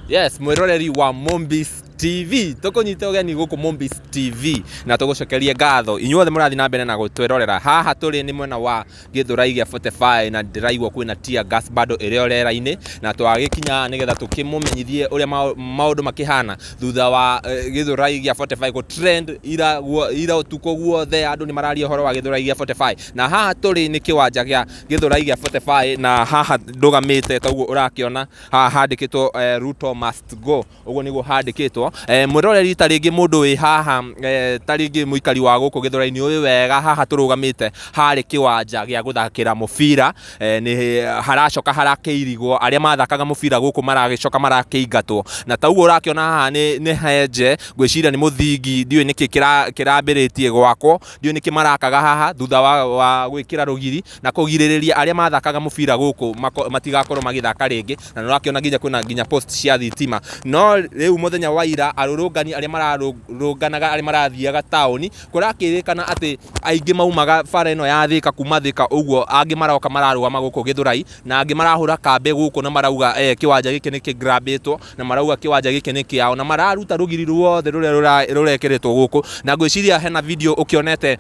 Yes, mwiroreri wa Mombis TV, tukunyite ugeni guku Mombis TV na tugucokerie ngatho inyuothe murathi na mbere na gutwirorera. Haha turi ni mwena wa Githurai gia 45 na ndiraigua kwina tear gas bado iri orera-ini, na twagikinya nigetha tukimumenyithie uria maundu makihana thutha wa Githurai gia 45 go trend ira utuko guothe andu ni mararia uhoro wa Githurai gia 45. Na haha turi ni kiwanja gia Githurai gia 45 na haha ndugamite taguo urakiona haha handikitwo Ruto must go, uguo niguo handikitwo. Mwiroreri ta ringi mundu wi haha, ta ringi muikari wa guku Githurai-ini uyu wega, haha turugamite hari kiwanja gia guthakira mubira, ni haracoka harakĩirigwo aria mathakaga mubira guku maragicoka marakĩingatwo, na taguo urakiona haha ni henje, ngwiciria ni muthingi, ndiũĩ nĩkĩ kĩrambĩrĩtie gwakwo, ndiũĩ nĩkĩ marakaga haha thutha wa gwĩkĩra rũgiri na kũgirĩrĩria arĩa mathakaga mũbira gũkũ matigakorwo magĩthaka rĩngĩ. Na nĩũrakĩona nginya kwĩna nginya post cia thitima. No rĩu mũthenya wa ira arũrũngani arĩa mararũrũnganaga arĩa marathiaga taũni, kũrakĩrĩkana atĩ aingĩ maumaga bara ĩno ya Thika kuma Thika ũguo, angĩ maroka mararũgama gũkũ Githurai na angĩ marahũra kambĩ gũkũ na marauga kĩwanja gĩkĩ nĩ kĩgrabĩtwo, na marauga kĩwanja gĩkĩ nĩ kĩao, na mararuta rũgiri ruothe rũrĩa rũrekĩrĩtwo gũkũ. Na ngwĩciria hena video ũkĩonete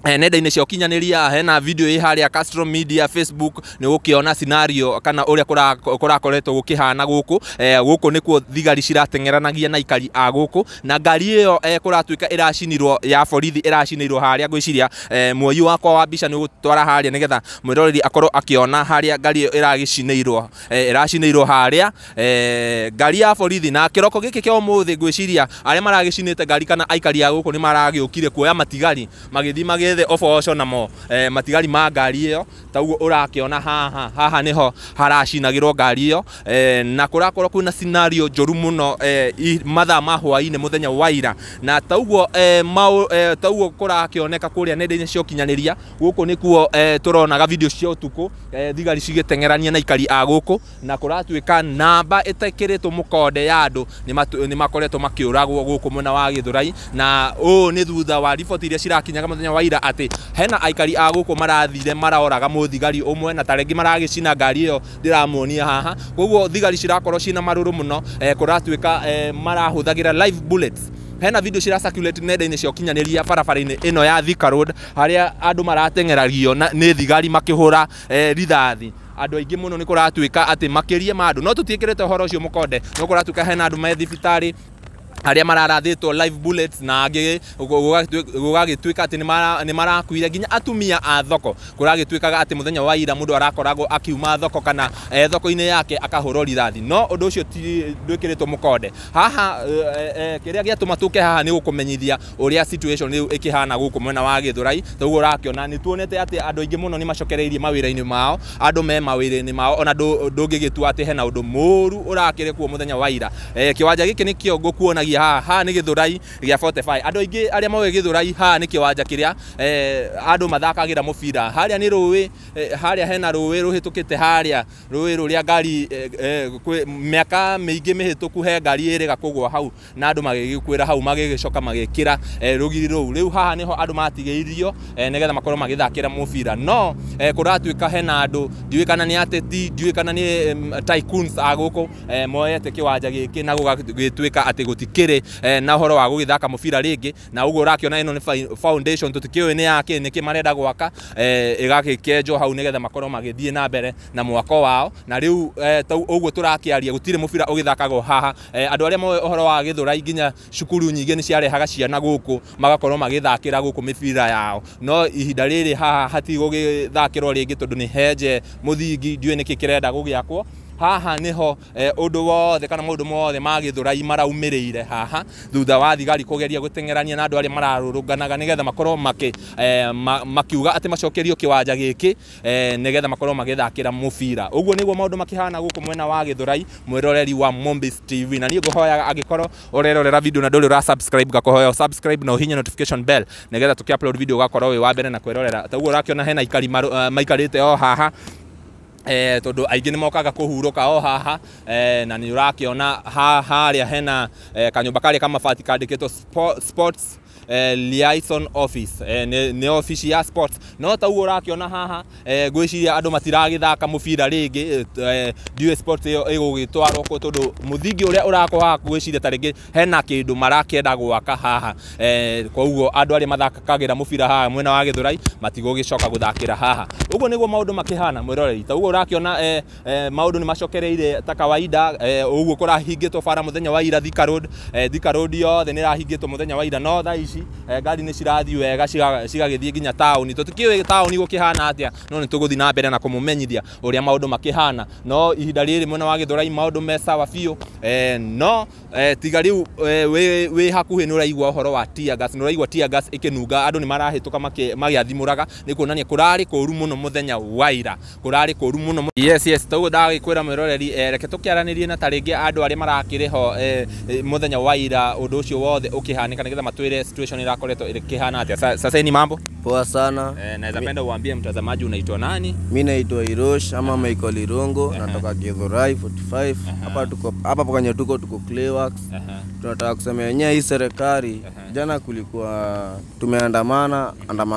nenda-inĩ cia ũkinyanĩria, hena video ĩ harĩa Castro Media Facebook, nĩ ũgũkĩona scenario kana ũrĩa kũrakoretwo gũkĩhana gũkũ. Gũkũ nĩkuo thigari cirateng'eranagia na aikari a gũkũ, na ngari ĩyo kũratuĩka ĩracinirwo ya borithi, ĩracinĩirwo harĩa. Ngwĩciria muoyi wakwa wa mbica nĩ ũgũtwara harĩa nĩgetha mwĩroreri akorwo akĩona harĩa ngari ĩyo ĩragĩcinĩirwo, ĩracinĩirwo harĩa, ngari ya borithi. Na kĩroko gĩkĩ kĩa ũmũthĩ ngwĩciria arĩa maragĩcinĩte ngari kana aikari a gũkũ nĩ maragĩũkire kuoya matigari, magĩthiĩ magĩethe oboco namo, matigari ma ngari ĩyo. Taguo ũrakĩona haha, haha nĩho haracinagĩrwo ngari ĩyo, na kũrakorwo kwĩna scenario njũru mũno, mathaa ma hwaĩ-inĩ mũthenya wa ira. Na taguo taguo kũrakĩoneka kũrĩa nenda-inĩ cia ũkinyanĩria, gũkũ nĩkuo tũronaga video cia ũtukũ, thigari cigĩteng'erania na aikari a gũkũ, na kũratuĩka namba ĩtekĩrĩtwo mũkonde ya andũ nĩ makoretwo makĩũragwo gũkũ mwena wa Githurai. Na ũũ nĩ thutha wa riboti iria cirakinyaga mũthenya wa ira atĩ hena aikari a gũkũ marathire maraoraga mũthigari ũmwe, na tarĩngĩ maragĩcina ngari ĩyo ndĩramuonia haha. Koguo thigari cirakorwo ciĩna marũrũ mũno, kũratuĩka marahũthagĩra live bullets. Hena video cira circulate nenda-inĩ cia ũkinyanĩria barabara-inĩ ĩno ya Thika Road, harĩa andũ marateng'eragio nĩ thigari makĩhũra rithathi. Andũ aingĩ mũno nĩ kũratuĩka atĩ makĩria ma andũ, no tũtiĩkĩrĩte ũhoro ũcio mũkonde, no kũratuĩka hena andũ me thibitarĩ arĩa mararathĩtwo live bullets, na angĩ gũgagĩtuĩka atĩ nĩ marakuire, nginya atumia a thoko. Kũragĩtuĩkaga atĩ mũthenya wa ira mũndũ arakoragwo akiuma thoko kana thoko-inĩ yake akahũrwo rithathi, no ũndũ ũcio ndwĩkĩrĩtwo mũkonde haha. Kĩrĩa gĩatũma tũke haha nĩ gũkũmenyithia ũrĩa situation rĩu ĩkĩhana gũkũ mwena wa Githurai. Toguo ũrakĩona nĩ tuonete atĩ andũ aingĩ mũno nĩ macokereirie mawĩra-inĩ mao, andũ me mawĩra-inĩ mao, ona ndũngĩgĩtua atĩ hena ũndũ mũru ũrakĩrĩ kuo mũthenya wa ira. Kĩwanja gĩkĩ nĩkĩo ngũkuonagia haha, haha nĩ Githurai gĩa 45. Andũ aingĩ arĩa moĩ Githurai, haha nĩ kĩwanja kĩrĩa andũ mathakagĩra mũbira. Harĩa nĩ rũĩ, harĩa hena rũĩ rũhĩtũkĩte harĩa, rũĩ rũrĩa ngari mĩaka mĩingĩ mĩhĩtũku he ngari ĩrĩga kũgũa hau na andũ magĩgĩkuĩra hau, magĩgĩcoka magĩkĩra rũgiri rũu. Rĩu haha nĩho andũ matigĩirio nĩgetha makorwo magĩthakĩra mũbira. No kũratuĩka hena andũ, ndiũĩ kana nĩ ateti, ndiũĩ kana nĩ tycoons a gũkũ, moete kĩwanja gĩkĩ na gũgagĩtuĩka atĩ gũtikĩrĩ na ũhoro wa gũgĩthaka mũbira rĩngĩ. Na ũguo ũrakĩona ĩno nĩ foundation, tũtikĩũĩ nĩ yakĩ, nĩkĩ marenda gwaka, ĩgagĩkenjwo hau nĩgetha makorwo magĩthiĩ na mbere na mwako wao. Na rĩu ũguo tũrakĩaria gũtirĩ mũbira ũgĩthakagwo haha. Andũ arĩa moĩ ũhoro wa Githurai, nginya cukuru nyingĩ nĩ ciarehaga ciana gũkũ magakorwo magĩthakĩra gũkũ mĩbira yao, no ihinda rĩrĩ haha hatigũgĩthakĩrwo rĩngĩ tondũ nĩ henje mũthingi, ndiũĩ nĩkĩ kĩrenda gũgĩakwo haha. Niho ũndũ wothe kana maũndũ mothe ma Githurai maraumĩrĩire haha thutha wa thigari kũgeria gũteng'erania na andũ arĩa mararũrũnganaga nĩgetha makorwo makiuga atĩ macokerio kĩwanja gĩkĩ, nĩgetha makorwo magĩthakĩra mũbira. Ũguo nĩguo maũndũ makĩhana gũkũ mwena wa Githurai, mwĩroreri wa Mombis TV. Na niĩ ngũhoyaga angĩkorwo ũrerorera video na ndũrĩ ũra subscribe, ngakũhoya subscribe na ũhinye notification bell nĩgetha tũkĩ upload video ũgakorwo wĩ wa mbere na kwĩrorera. Taguo ũrakĩona hena aikari maikarĩte o haha, tondu aingĩ nĩ mokaga kũhurũka o haha, na nĩ ũrakĩona harĩa hena kanyũmba karĩa kamabati kandĩkĩtwo sports Liaison Office, nĩ obici ya sports. No ta ũguo ũrakĩona haha, ngwĩciria andũ matiragĩthaka mũbira rĩngĩ. Ndiũĩ sports ĩyo ĩgũgĩtwarwo kũ, tondũ mũthingi ũrĩa ũrakwo haha ngwĩciria ta rĩngĩ hena kĩndũ marakĩenda gwaka haha. Koguo andũ arĩa mathakagĩra mũbira haha mwena wa Gĩthũrai matigũgĩcoka gũthakĩra haha. Ũguo nĩguo maũndũ makĩhana, mwĩroreri. Ta ũguo ũrakĩona, maũndũ nĩ macokereire ta kawaida. Ũguo kũrahingĩtwo bara mũthenya wa ira Thika Road. Thika Road yothe nĩ ĩrahingĩtwo mũthenya wa ira, no thaa ici ngari nĩ cirathiĩ wega cigagĩthiĩ nginya taũni. Tũtikĩũĩ taũni gũkĩhana atĩa, no nĩ tũgũthiĩ na mbere na kũmũmenyithia ũrĩa maũndũ makĩhana. No ihinda rĩrĩ mwena wa Gĩthũrai maũndũ me sawa biũ. No tiga rĩu wĩ hakuhĩ nĩ ũraigua ũhoro wa tear gas, nĩ ũraigua tear gas ĩkĩnunga, andũ nĩ marahĩtũka magĩathimũraga, nĩ kuonania kũrarĩ kũru mũno mũthenya wa ira, kũrarĩ kũru mũno. Yes, toguo ndagĩkwĩra mwĩroreri, reke tũkĩaranĩrie na ta rĩngĩ andũ arĩa marakĩrĩ ho mũthenya wa ira ũndũ ũcio wothe ũkĩhanĩka, nĩgetha matwĩre situation ĩrakoretwo ĩkĩhana atĩa. Sasa ni mambo poa sana. Naweza penda uambie mtazamaji unaitwa nani? Mimi naitwa Hirosh ama Michael Irungo, natoka Githurai 45. Hapa tuko hapa kwenye tuko Clayworks. Tunataka kusema yenyewe hii serikali, jana kulikuwa tumeandamana,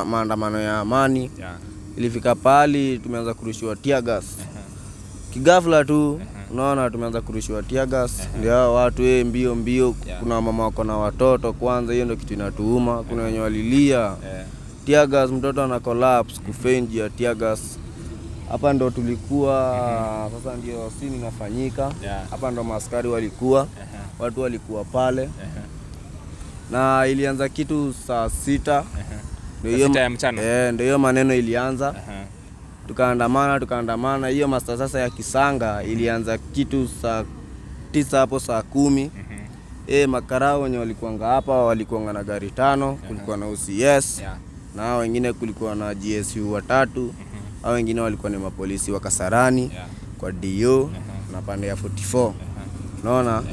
maandamano ya amani. Ilifika pali tumeanza kurushiwa tear gas. Kigafla tu unaona tumeanza kurushiwa tear gas. Ndio watu mbio mbio, kuna mama wako na watoto kwanza, hiyo ndio kitu inatuuma. Kuna wenye walilia tear gas, mtoto ana collapse kufaint ya tear gas. Hapa ndo tulikuwa sasa, ndio scene inafanyika. Hapa ndo maskari walikuwa, watu walikuwa pale. Na ilianza kitu saa 6. Ndio ya mchana. Ndio hiyo maneno ilianza. Tukaandamana. Hiyo master sasa ya Kisanga ilianza kitu saa 9 hapo, saa 10. Makarao wenye walikuanga hapa walikuanga na gari 5, kulikuwa na OCS. Na wengine kulikuwa na GSU 3. Hao wengine walikuwa ni mapolisi wa Kasarani, kwa DO na pande ya 44. Unaona?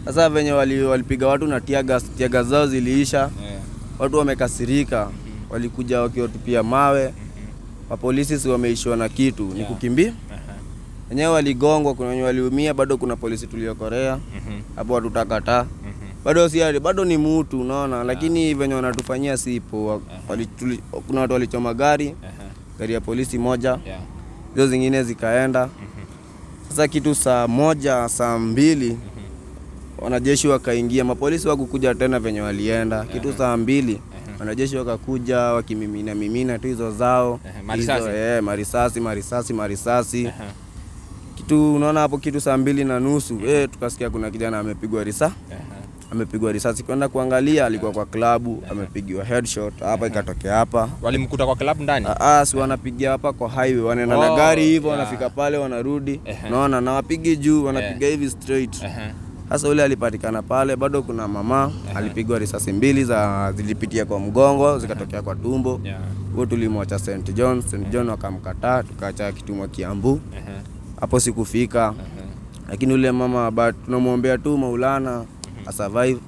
Sasa venye walipiga watu na tear gas zao ziliisha. Watu wamekasirika, walikuja wakiwatupia mawe. Mapolisi si wameishiwa na kitu, ni kukimbia. Wenyewe waligongwa, kuna wenye waliumia, bado kuna polisi tuliokorea. Hapo watu takata. Bado si bado ni mtu, unaona, lakini venye wanatufanyia si poa. Kuna watu walichoma gari. Gari ya polisi moja. Hizo zingine zikaenda. Sasa kitu saa 1, saa 2 wanajeshi wakaingia. Mapolisi wakukuja tena venye walienda. Kitu saa 2 wanajeshi wakakuja wakimimina mimina tu hizo zao. Hizo marisasi. Kitu unaona hapo kitu saa 2:30 tukasikia kuna kijana amepigwa risasi. Amepigwa risasi, kwenda kuangalia alikuwa kwa klabu, amepigiwa headshot hapa, ikatokea hapa. Walimkuta kwa klabu ndani? Si wanapigia hapa kwa highway, wanaenda na gari hivyo, wanafika pale wanarudi. Unaona, na wapigi juu, wanapiga hivi straight. Sasa ule alipatikana pale, bado kuna mama alipigwa risasi 2 za zilipitia kwa mgongo, zikatokea kwa tumbo. Huo tulimwacha St John, St John wakamkataa, tukaacha kitumwa Kiambu. Hapo sikufika. Lakini ule mama bado tunamuombea tu Maulana asurvive.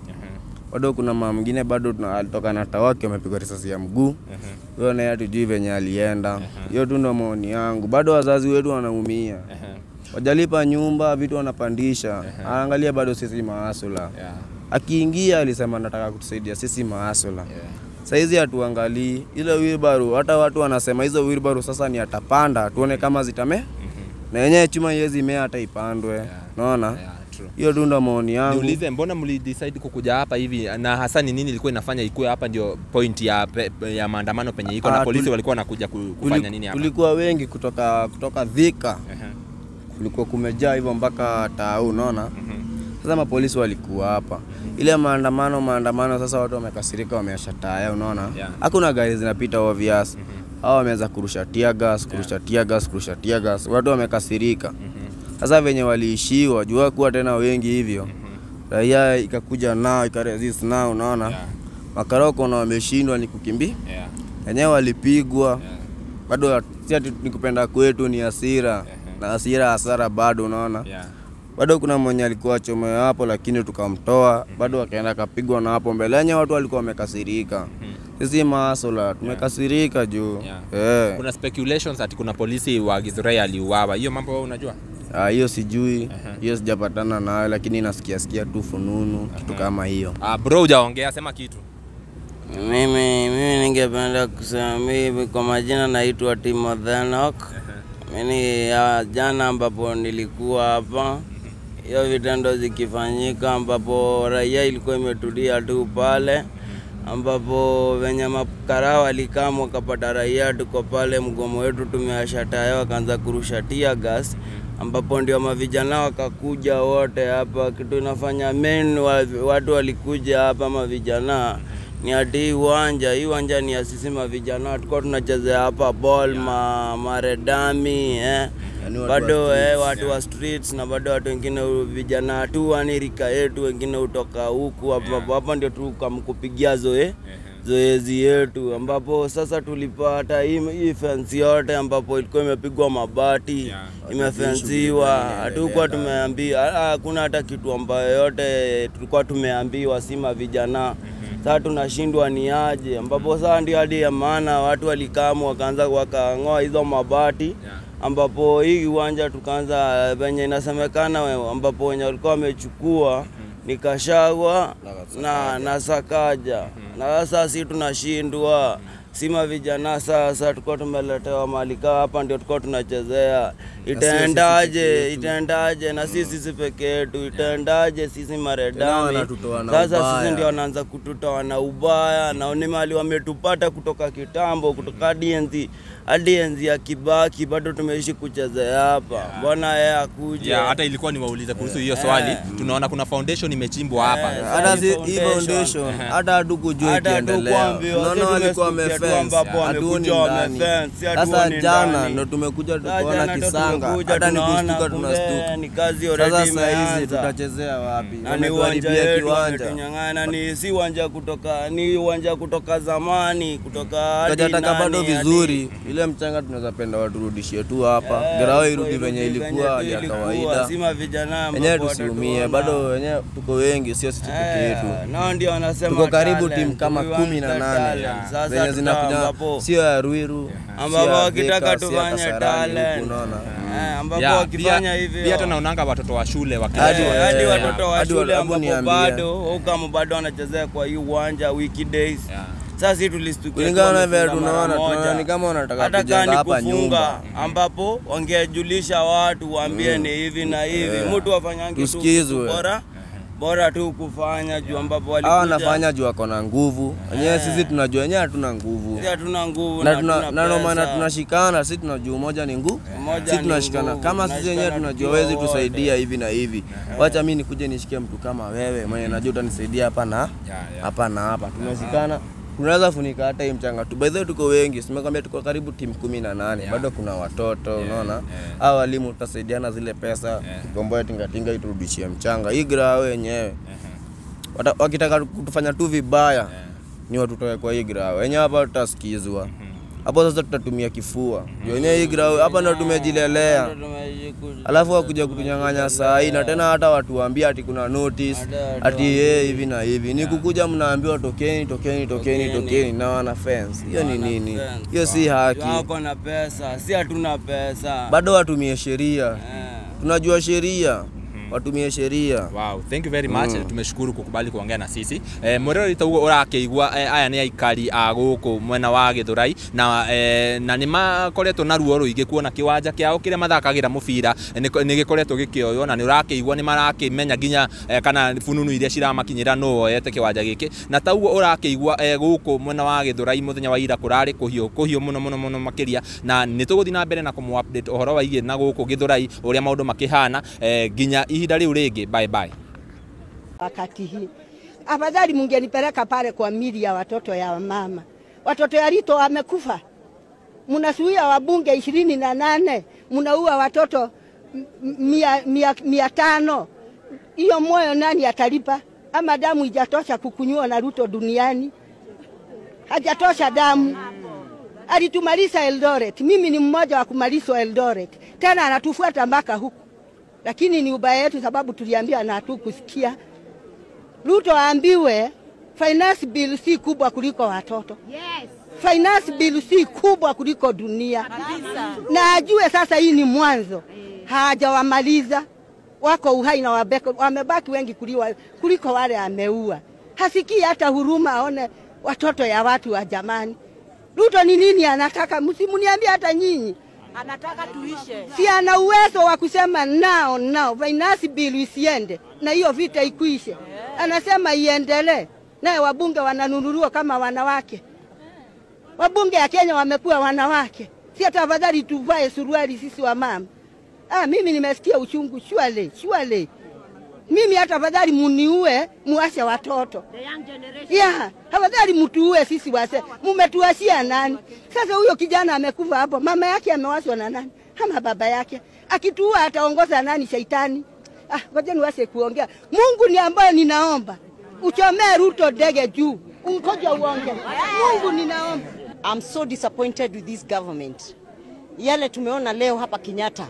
Bado kuna mama mwingine bado alitoka na tawaki amepigwa risasi ya mguu. Huyo naye hatujui venye alienda. Hiyo tu ndo maoni yangu. Bado wazazi wetu wanaumia. Wajalipa nyumba, vitu wanapandisha. Angalia bado sisi maasula. Akiingia alisema nataka kutusaidia sisi maasula. Saizi hatuangalii ile wheelbarrow, hata watu wanasema hizo wheelbarrow sasa ni atapanda tuone kama zitame. Na yenyewe chuma iwezi mea hata ipandwe. Unaona? Hiyo tu ndo maoni yangu. Niulize, mbona mlidecide kukuja hapa hivi, na hasa ni nini ilikuwa inafanya ikue hapa ndio point ya maandamano penye iko, na polisi walikuwa wanakuja kufanya nini hapa? Tulikuwa wengi kutoka Thika. Kulikuwa kumejaa hivyo mpaka Tao, unaona? Sasa mapolisi walikuwa hapa. Ile maandamano sasa watu wamekasirika, wameasha taya, unaona? Hakuna gari zinapita obvious. Hao wameanza kurusha tear gas, kurusha tear gas, kurusha tear gas. Watu wamekasirika. Sasa venye waliishiwa, jua kuwa tena wengi hivyo. Raia ikakuja nao, ikaresist nao, unaona? Makaroko na wameshindwa ni kukimbia. Wenyewe walipigwa. Bado si ati ni kupenda kwetu, ni hasira. Na hasira hasara bado, unaona? Bado kuna mwenye alikuwa chomea hapo lakini tukamtoa, bado akaenda akapigwa na hapo mbele. Yenyewe watu walikuwa wamekasirika. Sisi masola tumekasirika juu. Kuna speculations ati kuna polisi wa Githurai aliuawa. Hiyo mambo wewe unajua? Hiyo sijui, hiyo sijapatana nayo, lakini nasikia sikia tu fununu kitu kama hiyo. Bro hujaongea, sema kitu. Mimi ningependa kusema mimi kwa majina naitwa Timothy Enoch. Mimi jana ambapo nilikuwa hapa hiyo vitendo zikifanyika, ambapo raia ilikuwa imetulia tu pale, ambapo venye makarao walikam wakapata raia tuko pale, mgomo wetu tumeasha taya, wakaanza kurusha tear gas, ambapo ndio mavijana wakakuja wote hapa. Kitu inafanya main watu walikuja hapa mavijana ni ati hii uwanja ni ya sisi mavijana, tulikuwa tunachezea hapa ball, maredami bado watu wa streets na bado watu wengine vijana tu yani rika yetu, wengine hutoka huku ambapo hapa ndio tukamkupigia zoezi yetu, ambapo sasa tulipata hii fence yote ambapo ilikuwa imepigwa mabati, imefensiwa. Hatukuwa tumeambiwa, hakuna hata kitu ambayo yote tulikuwa tumeambiwa si mavijana. Sasa tunashindwa ni aje, ambapo sasa ndio hadi ya maana watu walikamu wakaanza wakangoa hizo mabati, ambapo hii uwanja tukaanza venye inasemekana, ambapo wenye walikuwa wamechukua ni Kashagwa na Sakaja. Na sasa si tunashindwa si mavijana. Sasa tulikuwa tumeletewa mali hapa ndio tulikuwa tunachezea. Itaendaje na sisi peke yetu, itaendaje sisi maredami? Sasa sisi ndio wanaanza kututoa na ubaya, na ni mali wametupata kutoka kitambo, kutoka hadi enzi ya Kibaki bado tumeishi kuchezea hapa. Mbona yeye akuje? Hata ilikuwa niwaulize kuhusu hiyo swali. Tunaona kuna foundation imechimbwa hapa. Hata hii foundation hata hatukujua ikiendelea. Tunaona walikuwa wamefence, hatuoni ndani. Sasa jana ndo tumekuja tukaona kisanga, hata ni kushtuka tunastuka. Ni kazi already imeanza. Sasa hizi tutachezea wapi? Na ni uwanja yetu tunyang'ana, ni si uwanja kutoka, ni uwanja kutoka zamani, kutoka hadi tunataka bado vizuri. Ile mchanga tunaweza penda waturudishie tu hapa. Grao irudi venye ilikuwa ya kawaida. Sima vijana wenyewe tusiumie, bado wenyewe tuko wengi, sio sisi peke yetu. Nao ndio wanasema tuko karibu timu kama 18 zenye zinakuja, sio ya Ruiru, ambapo wakitaka tufanye talent, ambapo wakifanya hivyo. Pia tunaonanga watoto wa shule hadi watoto wa shule ambapo bado huko bado wanachezea kwa hii uwanja weekdays. Sasa tulistukia kulingana na vile tunaona ni kama wanataka kujenga hapa nyumba, ambapo wangejulisha watu waambie ni hivi na hivi, mtu afanyange tu bora tu kufanya juu ambapo walikuja. Hawa wanafanya juu wako na nguvu. Wenyewe sisi tunajua wenyewe hatuna nguvu. Sisi hatuna nguvu na ndio maana tunashikana, sisi tunajua umoja ni nguvu. Sisi tunashikana. Kama sisi wenyewe tunajua wezi tusaidia hivi na hivi. Wacha mimi nikuje nishikie mtu kama wewe mwenye najua utanisaidia hapa na hapa na hapa. Tunashikana. Tunaweza funika hata hii mchanga tu. By the way tuko wengi, simekwambia tuko karibu timu 18. Bado kuna watoto, unaona? Hao walimu tutasaidiana zile pesa, tukomboe tingatinga iturudishie mchanga. Hii grao wenyewe. Wakitaka kutufanya tu vibaya, ni watutoe kwa hii grao. Wenyewe hapa tutasikizwa. Hapo sasa tutatumia kifua. Wenyewe hii grao hapa ndio tumejilelea. Alafu wakuja kutunyang'anya saa hii, na tena hata watu waambia ati kuna notice ati hivi na hivi. Ni kukuja mnaambiwa tokeni tokeni tokeni tokeni na wana fence. Hiyo ni nini? Hiyo si haki. Wako na pesa, si hatuna pesa. Bado watumie sheria. Tunajua sheria. Watumie sheria. Wow, thank you very much. Tumeshukuru kukubali kuongea na sisi. Murori taugo urakeigua aya ni aikari a guku mwena wa Githurai na ni makoretwo na ruo ruingi kuona kiwanja kiao kiria mathakagira mubira ni gikoretwo gikioywo na ni urakeigua ni marakimenya nginya kana fununu iria ciramakinyira no oyete kiwanja giki na taugo urakeigua guku mwena wa Githurai muthenya wa ira kurari kuhiu muno muno muno makiria na ni tuguthi na mbere na kumu update uhoro wa igie na guku Githurai uria maundu makihana nginya ihinda riu ringi. Bye bye. Wakati hii afadhali mungenipeleka pale kwa mili ya watoto ya mama. Watoto ya Ruto wamekufa. Mnasuia wabunge 28, mnaua watoto 500. Hiyo moyo nani atalipa? Ama damu ijatosha kukunywa na Ruto duniani? Hajatosha damu. Alitumaliza Eldoret. Mimi ni mmoja wa kumalizwa Eldoret. Tena anatufuata mpaka huku. Lakini ni ubaya yetu sababu tuliambia na hatukusikia. Ruto aambiwe finance bill si kubwa kuliko watoto. Yes. Finance bill si kubwa kuliko dunia. Kabisa. Na ajue sasa hii ni mwanzo. Hajawamaliza. Wako uhai na wamebaki wengi kuliko wale ameua. Hasikii hata huruma aone Watoto ya watu wa jamani. Ruto ni nini anataka? Msimuniambie hata nyinyi. Anataka tuishe. Si ana uwezo wa kusema nao finance bill isiende na hiyo vita ikuishe. Anasema iendelee. Naye wabunge wananunuliwa kama wanawake. Wabunge ya Kenya wamekuwa wanawake. Si hata afadhali tuvae suruali sisi wa mama. Mimi nimesikia uchungu shwale. Mimi hata afadhali muniue muache watoto. The young generation. Yeah, afadhali mtuue sisi wase. Mumetuashia nani? Sasa huyo kijana amekufa hapo, mama yake amewashwa na nani? Ama baba yake. Akituua ataongoza nani? Shaitani. Ngoja niwashe kuongea. Mungu ni ambaye ninaomba. Uchomee Ruto ndege juu. Ungoja uonge. Mungu ninaomba. I'm so disappointed with this government. Yale tumeona leo hapa Kenyatta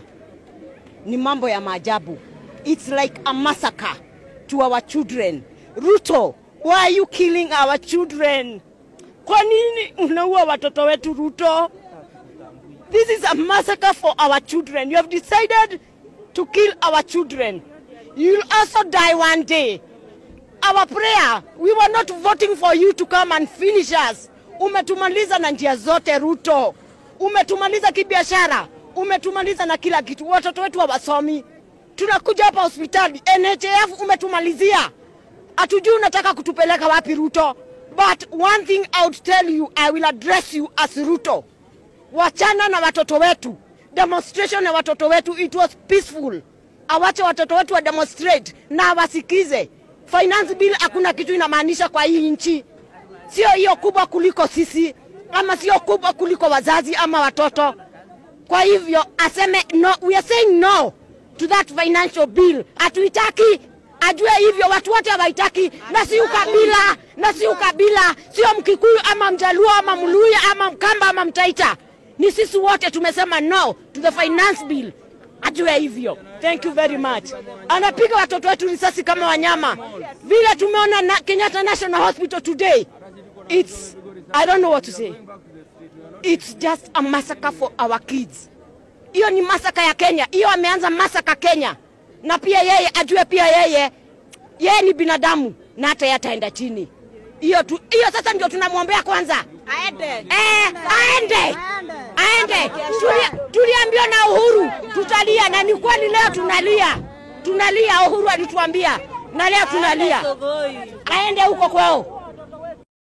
ni mambo ya maajabu. It's like a massacre to our children. Ruto, why are you killing our children? Kwa nini unaua watoto wetu, Ruto? This is a massacre for our children. You have decided to kill our children. You'll also die one day. Our prayer, we were not voting for you to come and finish us. Umetumaliza na njia zote, Ruto. Umetumaliza kibiashara, umetumaliza na kila kitu. Watoto wetu hawasomi. Tunakuja hapa hospitali, NHIF umetumalizia. Hatujui unataka kutupeleka wapi, Ruto. But one thing I would tell you, I will address you as Ruto. Wachana na watoto wetu. Demonstration ya watoto wetu, it was peaceful. Awache watoto wetu wa demonstrate na wasikize. Finance bill hakuna kitu inamaanisha kwa hii nchi. Sio hiyo kubwa kuliko sisi, ama sio kubwa kuliko wazazi ama watoto. Kwa hivyo aseme no, we are saying no to that financial bill. Hatuitaki. Ajue hivyo watu wote hawaitaki, na si ukabila, na si ukabila, sio Mkikuyu ama Mjaluo ama Mluya ama Mkamba ama Mtaita. Ni sisi wote tumesema no to the finance bill. Ajue hivyo. Thank you very much. Anapiga watoto wetu risasi kama wanyama. Vile tumeona na Kenyatta National Hospital today. It's, I don't know what to say. It's just a massacre for our kids. Hiyo ni massacre ya Kenya. Hiyo ameanza massacre Kenya. Na pia yeye ajue pia yeye ni binadamu na hata yataenda chini. Hiyo tu, hiyo sasa ndio tunamwombea kwanza. Aende. Aende. Aende. Tuliambiwa na Uhuru tutalia, na ni kweli leo tunalia. Tunalia, Uhuru alituambia. Na leo tunalia. Aende huko kwao.